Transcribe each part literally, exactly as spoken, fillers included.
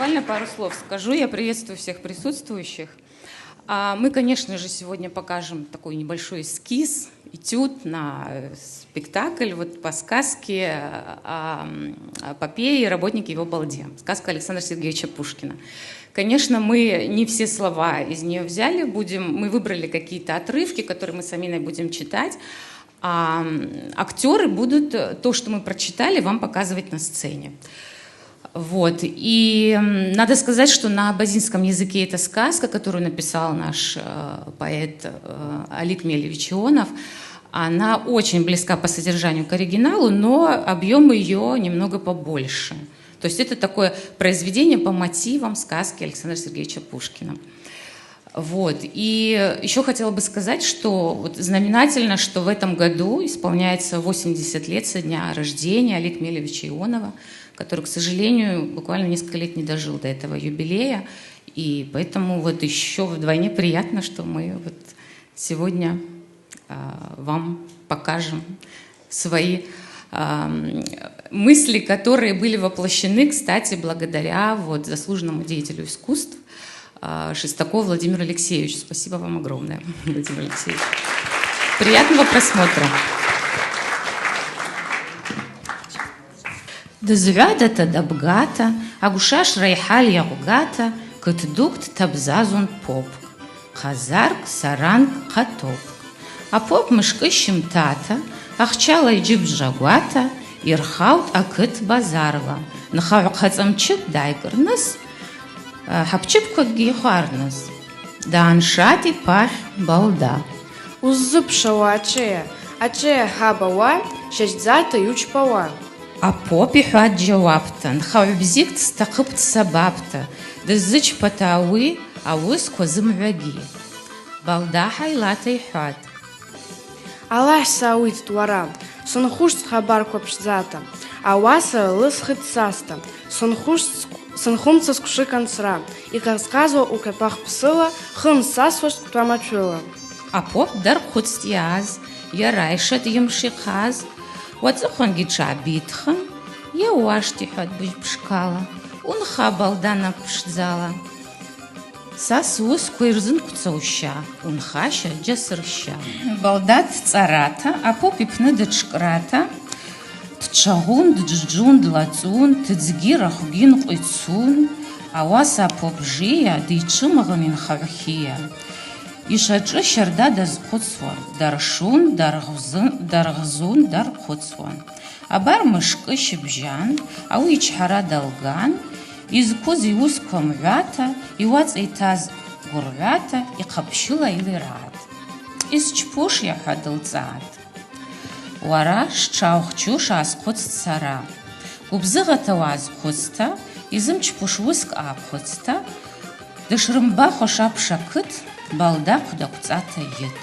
Буквально пару слов скажу. Я приветствую всех присутствующих. А, мы, конечно же, сегодня покажем такой небольшой эскиз, этюд на, э, спектакль вот по сказке, а, м, эпопеи «Работник и его балде». Сказка Александра Сергеевича Пушкина. Конечно, мы не все слова из неё взяли, будем, мы выбрали какие-то отрывки, которые мы с Аминой будем читать. А, м, актёры будут, э, то, что мы прочитали, вам показывать на сцене. Вот. И, м, надо сказать, что на абазинском языке эта сказка, которую написал наш, э, поэт, э, Алик Мелевич Ионов, она очень близка по содержанию к оригиналу, но объём её немного побольше. То есть это такое произведение по мотивам сказки Александра Сергеевича Пушкина. Вот. И ещё хотела бы сказать, что вот знаменательно, что в этом году исполняется восемьдесят лет со дня рождения Олега Мелевича Ионова, который, к сожалению, буквально несколько лет не дожил до этого юбилея. И поэтому вот ещё вдвойне приятно, что мы вот сегодня, а, вам покажем свои, ам, мысли, которые были воплощены, кстати, благодаря вот заслуженному деятелю искусств, а, Шестакову Владимиру Алексеевичу. Спасибо вам огромное, Владимир Алексеевич. Приятного просмотра. Дызгӏвадата дабгата, агвшашра йхӏалйа гъвгата, кыт дукӏ дтабзазун поп. Хъазарг, саранг, хъатоп. Апоп мышкӏы щымтата, ахчала йджьып жвагвата, йырхаутӏ акыт базарла, нхагӏв хъацӏа мчыпӏ дайкӏырныс, а, хӏапчыпквакӏгьи йхварныс. Дгӏаншатӏ йпахь Балда. Уззыпшауа ачӏея, ачӏея хӏаба уа, щайдзата йучпауа. Апоп йхӏватӏ джьауапта, нхагӏв бзикӏ дстахъыпӏ дсабапта, дыззычпата ауи ауысква зымгӏвагьи. Балда хӏайлата йхӏватӏ. Алахь сауитӏ уара, сынхушт хабарква пшдзата, ауаса лысхитӏ саста, сынхушт ск-, сынхумца сквшы канцра, йхъаз-хъазуа уквапах псыла, хын сасуаштӏ тӏваматшвыла. Апоп дархъвыцтӏ йаъаз, йара йшатӏ йымш йхъаз, уацӏыхъвангьи тшгӏабитхын, йауаштӏ йхӏватӏ быжь пшкала, унха Балда напӏ пшдзала. Са суысква йырзынкъвцауща, унхаща джьасырща. Балда дцӏарата, апоп йпны дытшкӏрата, дчвагъвун, дджвджвун, длацӏун, тыдзгьи рахвгьи нкъвицун, ауаса апоп жийа, дйычвымгъын йынхагӏвхьыйа. Йшачӏвы щарда дазхъвыцуан, даршун, даргъзун, даргъзун, дархъвыцуан. Абар мышкӏы щыбжьан, ауи йчхӏара далган, йызквыз йуысква мгӏвата, йуацӏа йтаз гвыргӏвата, йхъапщыла йылиргӏатӏ. Йсчпуш, йахӏватӏ, дылцӏгӏатӏ. Уара шчаух-чуш аазхъвыцтӏ сара. Гвыбзыгъата уаазхъвыцта, йзымчпуш уыскӏ аахъвыцта, дышрымбахуаш апша кыт, Балда хъвдаквцӏата йыт.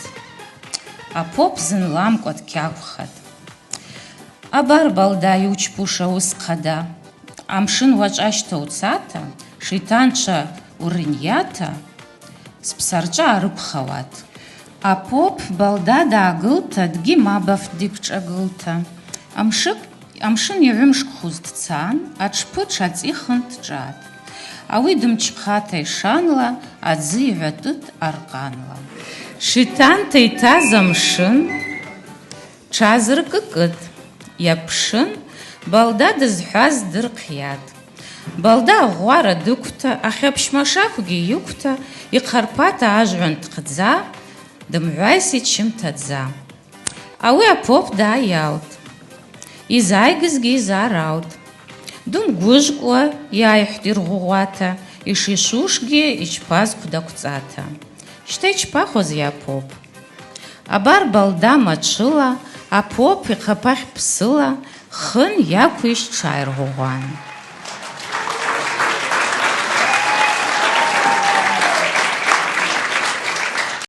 Апоп зынламкӏва дкьахвхатӏ. Абар, Балда, йучпуш ауыс хъада, амшын уачӏващта уцата, шитанчва урынйата, спсарчӏва арыпхауат. Апоп Балда дгӏагылта, дгьи мабафтӏ дигвчӏвагылта. Амшыкь-, амшын йгӏвымшкӏхуз дцан, атшпы тшацӏихын дчӏватӏ. Ауи дымчхъата йшанла, адзы йгӏватӏытӏ аркъанла. Шитанта йтаз амшын тшазыркӏыкӏытӏ, йапшын, Балда дызхӏваз дырхъйатӏ. Балда агъвара дыквта, ахьапщ машаквгьи йыквта, йхъарпата ажвгӏванд хъдза, дымгӏвайситӏ щымта дза. Ауи апоп дгӏайаутӏ. Йызгӏайгызгьи йзараутӏ. Дымгвыжвкӏуа йайхӏвтӏ йыргъвгъвата, йшишвушгьи йчпаз хъвдаквцӏата. Щта йчпахуаз йа апоп? Абар Балда мачвыла, апоп йхъапахь псыла, хын йаквыжь тшайыргъвгъван.